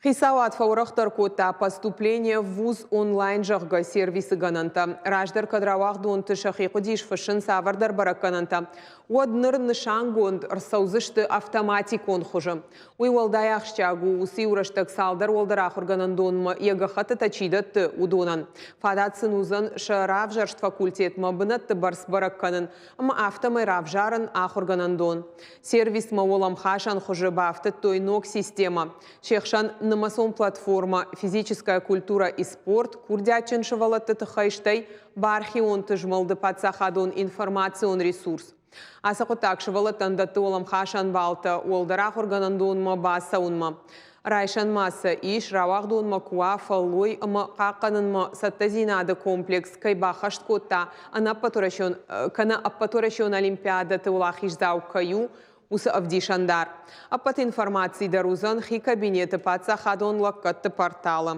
Хицауад фӕуӕрӕхдӕр кодта Поступление в ВУЗ онлайн, зӕгъгӕ, сервисы гӕнӕнтӕ. Раздӕр кӕд рауагъдонты сӕхи хъуыдис фыссын цавӕрдӕр бӕрӕггӕнӕнтӕ, уӕд ныр нысангонд ӕрцӕудзысты автоматикон хуызы. Уый уӕлдай ахсджиаг у, уыцы иу рӕстӕг цалдӕр уӕлдӕр ахуыргӕнӕндонмӕ йӕ гӕххӕттытӕ чи дӕтты, уыдонӕн. Фадат сын уыдзӕн сӕ равзӕрст факультетмӕ бынӕтты бӕрц бӕрӕг кӕнын ӕмӕ афтӕмӕй равзарын ахуыргӕнӕндон. Сервисмӕ уӕлӕмхасӕн хуызы бафтыдтой ног системӕ. Се хсӕн нымӕцон платформӕ «Физическая культура и спорт», курдиатджын сывӕллӕтты тыххӕй, стӕй бархионты змӕлды паддзахадон информацион ресурс. Ацы хъуыддаг сывӕллӕттӕн дӕтты уӕлӕмхасӕн баллтӕ уӕлдӕр ахуыргӕнӕндонмӕ бацӕуынмӕ. Райсӕн ма сӕ ис, рауагъдонмӕ куы уа фӕллой ӕмӕ хъахъхъӕнынмӕ цӕттӕдзинады комплекс кӕй баххӕст кодта, ӕнӕппӕтуӕрӕсеон кӕнӕ ӕппӕтуӕрӕсеон олимпиадӕты уӕлахиздзау кӕй у, уыцы ӕвдисӕндар. Ӕппӕт информаци дӕр уыдзӕн хи кабинеты паддзахадон лӕггӕдты порталы.